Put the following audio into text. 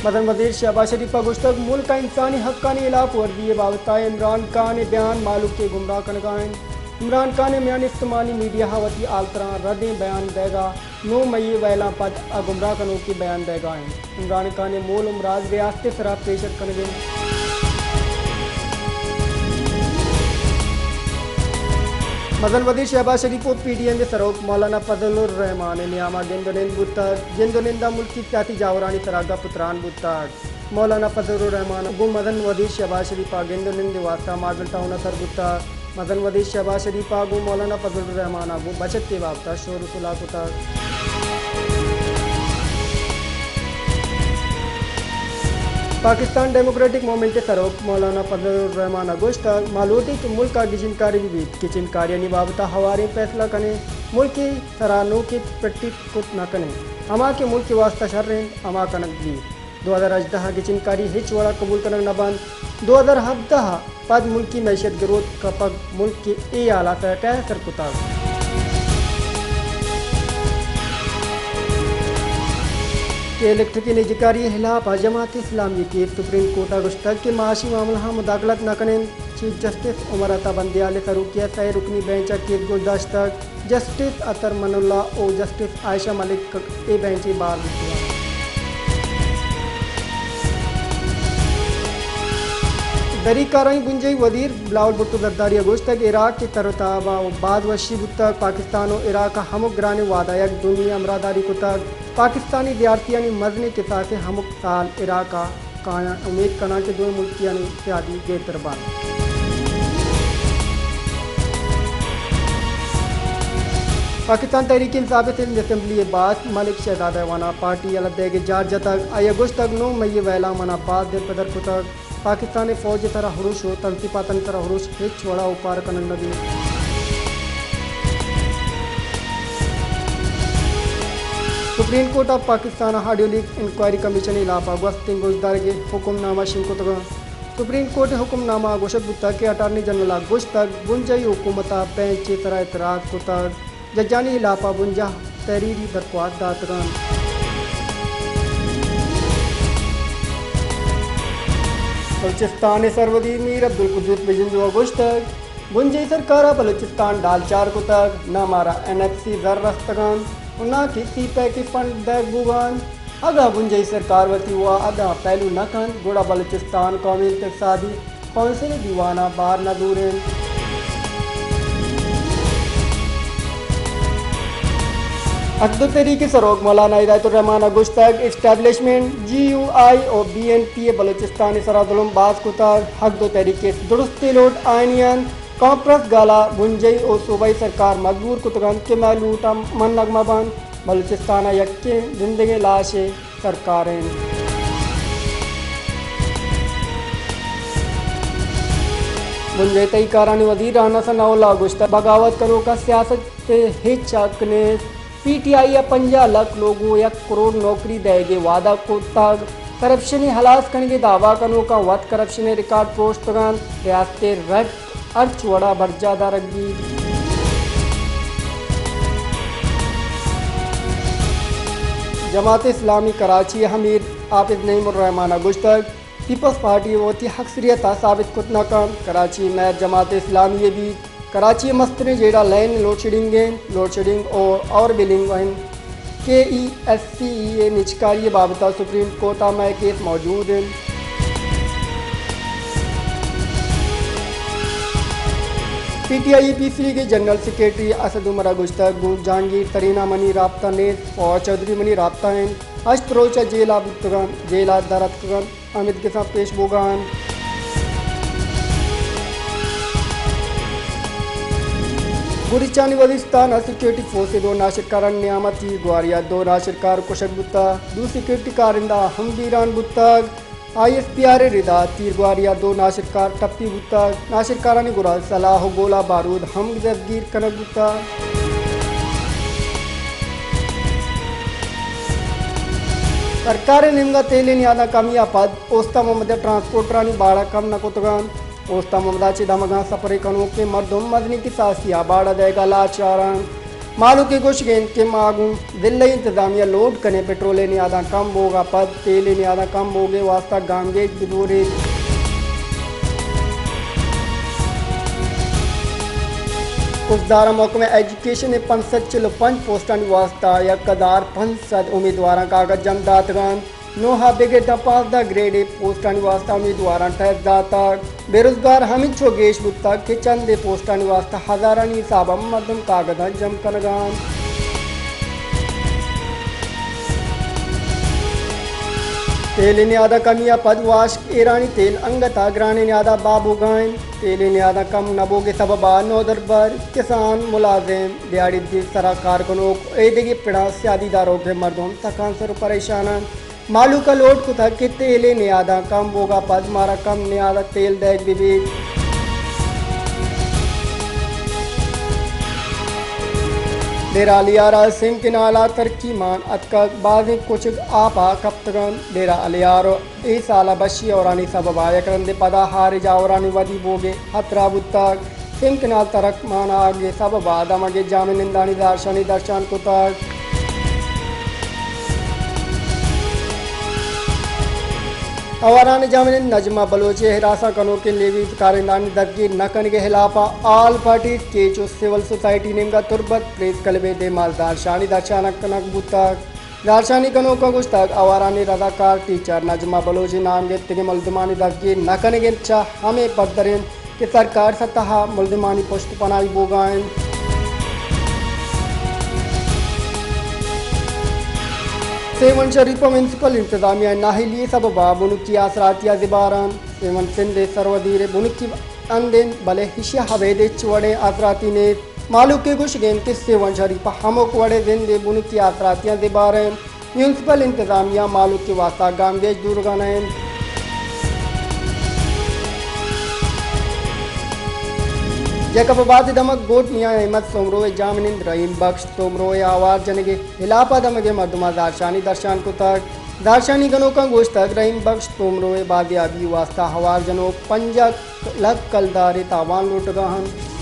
مزن وزیر شہباز شریف ءَ گوشتگ، ملک ءَ انسانی حقانی ہلاف ورزی ءِ بابت ءَ عمران خان ءِ بیان مہلوک ءَ گمراہ کنگ ءَ انت۔ عمران خان ءِ میان استمانی میڈیا ءَ وتی آلتراں ردیں بیان دئیگ ءَ نو مئی ءِ وئیلاں پد ءَ گمراہ کنوکیں بیان دئیگ ءَ انت۔ عمران خان ءِ مول ءُ مراد ریاست ءِ سرا پیشر کنگ انت۔ مزن وزیر شہباز شریف ءُ پی ڈی ایم ءِ سروک مولانا فضل الرحمان ءِ نیام ءَ گند ءُ نند بوتگ۔ گند ءُ نند ءَ ملکی سیاسی جاورانی سرا گپ ءُ تران بوتگ۔ مولانا فضل الرحمان گوں مزن وزیر شہباز شریف ءَ گند ءُ نند ءِ واستہ ماڈل ٹاؤن ءَ سر بوتگ۔ مزن وزیر شہباز شریف ءَ گوں مولانا فضل الرحمان ءَ گوں بچت ءِ بابت ءَ شور ءُ صلاح کتگ۔ پاکستان ڈیموکریٹک موومنٹ ءِ سروک مولانا فضل الرحمان ءَ گوشتگ، ما لوٹیں کہ ملک ءَ گچینکاری بہ بیت، گچینکاریانی بابت ءَ ہواریں فیصلہ کنیں، ملک ءِ سرا نوکیں پٹی کت نہ کنیں، ہما کہ ملک ءِ واستہ شر انت، ہما کنگ بیت۔ دو ہزار ہژدہ ءَ گچینکاری ہچ وڑا قبول کنگ نہ بنت۔ دو ہزار ہبدہ ءَ پد ملکی معیشت گروتھ کپگ ملک ءِ اے حالات ءَ کئے سر کتگ کہ الیکٹرک ءِ نجکاری ءِ ہلاپ ءَ جماعت اسلامی ءِ کیس سپریم کورٹ ءَ گوشتگ کہ معاشی معاملہاں مداخلت نہ کن انت۔ چیف جسٹس عمر عطا بندیال ءِ سروکی ءَ سئے رکنی بینچ ءَ کیس گوش داشتگ۔ جسٹس اطہر من اللہ ءُ جسٹس عائشہ ملک اے بینچ ءِ بار بوتگ انت۔ دری کارانی بنجاہی وزیر بلاول بھٹو زرداری ءَ گوشتگ، عراق ءِ تر ءُ تاب ءَ باز وشی بوتگ، پاکستان ءُ عراق ءَ ہمک گرانیں وعدہ یک دومی ءِ ہمراہداری کتگ، پاکستانی زیارتیانی مزنیں کساسے ہمک سال عراق ءَ کایاں، امیت کناں کہ دوئیں ملکیانی سیادی گہتر بنت۔ پاکستان تحریک انصاف ءِ سندھ اسمبلی ءِ باسک ملک شہزاد ایوان ءَ پارٹی یلہ دئیگ ءِ جار جتگ۔ آئی ءَ گوشتگ، نو مئی ءِ وئیلاں من ءَ باز دلپدر کتگ۔ پاکستان ءِ فوج ءِ سرا ہروش ءُ تنظیماتانی سرا ہروش ہچ وڑا اوپار کنگ نہ بیت۔ سپریم کورٹ آف پاکستان ءَ آڈیو لیک انکوائری کمیشن ءِ ہلاپ ءَ گوستیں گوشدارگ ءِ حکم نامہ شنگ کتگ انت۔ سپریم کورٹ ءِ حکم نامہ ءَ گوشگ بوتگ کہ اٹارنی جنرل ءَ گوشتگ، بنجاہی حکومت ءَ بینچ ءِ سرا اعتراض کتگ، ججانی ہلاپ ءَ بنجاہ تحریری درخواست داتگ انت۔ بلوچستان ءِ سروزیر میر عبدالقدوس بجنجو ءَ گوشتگ، بنجاہی سرکار ءَ بلوچستان ڈالچار کتگ، نہ مارا این ایف سی زر رستگ انت ءُ نہ کہ سی پیک ءِ فنڈ دئیگ بوگ ءَ انت۔ اگاں بنجاہی سرکار وتی وعداں پہلو نہ کنت، گڑا بلوچستان قومی اقتصادی کونسل ءِ دیوان ءَ بار نہ زور انت۔ حق دو تحریک ءِ سروک مولانا ہدایت الرحمان ءَ گوشتگ، اسٹیبلشمنٹ، جی یو آئی ءُ بی این پی ءَ بلوچستان ءِ سرا ظلم باز کتگ۔ حق دو تحریک ءِ درستیں لوٹ آئینی انت۔ کانفرنس گالا بنجاہی ءُ صوبائی سرکار مجبور کتگ انت کہ مئے لوٹ ءَ منگ مہ بنت۔ بلوچستان ءِ یکیں زندگیں لاش ءِ سرکار انت۔ بنجاہی تہی کارانی وزیر رانا ثناء اللہ ءَ گوشتگ، بغاوت کنوکاں سیاست ءِ ہچ حق نیست۔ پی ٹی آئی ءَ پنجاہ لکھ لوگ ءُ یک کروڑ نوکری دئیگ ءِ وعدہ کتگ۔ کرپشن ءِ ہلاس کنگ ءِ دعویٰ کنوکاں وت کرپشن ءِ ریکارڈ پروشتگ انت۔ ریاست ءِ رٹ ہرچ وڑا برجاہ دارگ بیت۔ جماعت اسلامی کراچی ءِ امیر حافظ نعیم الرحمان ءَ گوشتگ، پیپلز پارٹی وتی اکثریت ءَ ثابت کت نہ کنت۔ کراچی مئے جماعت اسلامی ءِ بیت۔ کراچی ءِ مستریں جیڑہ لین لوڈشیڈنگ انت، لوڈشیڈنگ ءُ اوور بلنگ انت۔ کے ای ایس سی ای ءِ نجکاری ءِ بابت ءَ سپریم کورٹ ءَ مئے کیس موجود انت۔ پی ٹی آئی ءِ پیپلز لیگ ءِ جنرل سیکرٹری اسد عمر ءَ گوشتگ، گوں جہانگیر ترین ءَ منی رابطہ نیست، فواد چوہدری منی رابطہ انت۔ ہشت روچ ءَ جیل ءَ بوتگ انت، جیل ءَ در اتکگ انت۔ امیت گساں پیش بوگ ءَ انت۔ بلوچستان ءِ وزیرستان ءَ سیکورٹی فورسز ءُ ناشرکارانی نیام ءَ تیر گواری ءَ دو ناشرکار کشگ بوتگ، دو سیکورٹی کارندہ ہم بیران بوتگ۔ آئی ایس پی آر ءِ ردا تیر گواری ءَ دو ناشرکار ٹپی بوتگ۔ ناشرکارانی گورا سلاح ءُ گولہ بارود ہم دزگیر کنگ بوتگ۔ سرکار ءِ نیمگ ءَ تیل ءِ نیاداں کمی ءَ پد اوستہ محمد ءَ ٹرانسپورٹرانی باڑہ کم نہ کتگ انت۔ اوستہ محمد ءَ چہ دمگاں سپر ءِ کنوکیں مردم مزنیں کساسی ءَ باڑہ دئیگ ءَ لاچار انت۔ مھلوک ءِ گوشگ اِنت کہ ما گوں ضلعی انتظامیہ ءَ لوٹ کنیں پٹرول ءِ نیاداں کم بوگ ءَ پد تیل ءِ نیاداں کم بوگ ءِ واستہ گامگیج بدوریت۔ کشدار ءَ محکمہ ایجوکیشن ءِ پنچ سد چل ءُ پنچ پوسٹانی واستہ یک ہزار پنچ سد امیدواراں کاگد جم داتگ اَنت۔ نوہ ءَ بگر داں پانزدہ گریڈ ءِ پوسٹانی واستہ امیدواراں ٹیسٹ داتگ۔ بے روزگار ہمینچو گیش بوتگ کہ چندے پوسٹانی واستہ ہزارانی حساب ءَ مردم کاگداں جم کنگ ءَ اَنت۔ تیل ءِ نیاد ءِ کمی ءَ پد واشک ایرانی تیل انگت ءَ گرانیں نیاد ءَ بھا بوگ ءَ اِنت۔ تیل ءِ نیاد ءِ کم نہ بوگ ءِ سبب ءَ نودربر، کسان، ملازم، دیہاڑی ءِ سرا کار کنوک ءُ ایدگہ پڑاں سیادی داروک ءِ مردم سک آنسر ءُ پریشان اَنت۔ مھلوک ءَ لوٹ کتگ کہ تیل ءِ نیاداں کم بوگ ءَ پد مارا کم نیاد ءَ تیل دئیگ بہ بیت۔ ڈیرہ الیار ءَ سیم کینال ءَ ترکی مان اتکگ، بازیں کچک آپ ءَ کپتگ اَنت۔ ڈیرہ الیار ءَ اے سال ءَ بشی ہورانی سبب ءَ یک رندے پدا ہاریں جاورانی ودی بوگ ءِ ہترہ بوتگ۔ سیم کینال ترک مان آگ ءِ سبب ءَ دمگ ءِ جاہمنندانی زہرشانی درشان کتگ۔ آواران ءِ جاہمنند نجمہ بلوچ ءِ ہراساں کنوکیں لیویز کارندھانی دزگیر نہ کنگ ءِ ہلاپ ءَ آل پارٹیز کیچ ءُ سول سوسائٹی نیمگ ءَ تربت پریس کلب ءِ دیما زہرشانی درشان کنگ بوتگ۔ زہرشانی کنوکاں گوشتگ، آوارانی رضاکار ٹیچر نجمہ بلوچ ءِ نام گپتگیں ملزمانی دزگیر نہ کنگ ءَ چہ ہمے پدر اِنت کہ سرکار سطح ءَ ملزمانی پشت پناہی بوگ ءَ اِنت۔ سیون شریف ءِ میونسپل انتظامیہ ءِ نااہلی ءِ سبب ءَ بنکی آسراتی ءَ زبھر اَنت۔ سیون سندھ ءِ سروزیر ءِ بنکی ہند اِنت، بلے ایشی ءَ ابید ہچ وڑیں آسراتی نیست۔ مھلوک ءِ گوشگ اِنت کہ سیون شریف ءَ ہمک وڑیں زند ءِ بنکی آسراتیاں زبھر اِنت۔ میونسپل انتظامیہ مھلوک ءِ واستہ گامگیج زورگ ءَ نہ اِنت۔ جیکب آباد ءِ دمگ گوٹ میاں احمد سومرو ءِ جاہمنند رحیم بخش سومرو ءِ آوار جنگ ءِ ہلاپ ءَ دمگ ءِ مردماں زہرشانی درشان کتگ۔ زہرشانی کنوکاں گوشتگ، رحیم بخش سومرو ءِ بازیابی ءِ واستہ آوار جنوک پنجاہ لکھ کلدار ءِ تاوان لوٹگ ءَ اَنت۔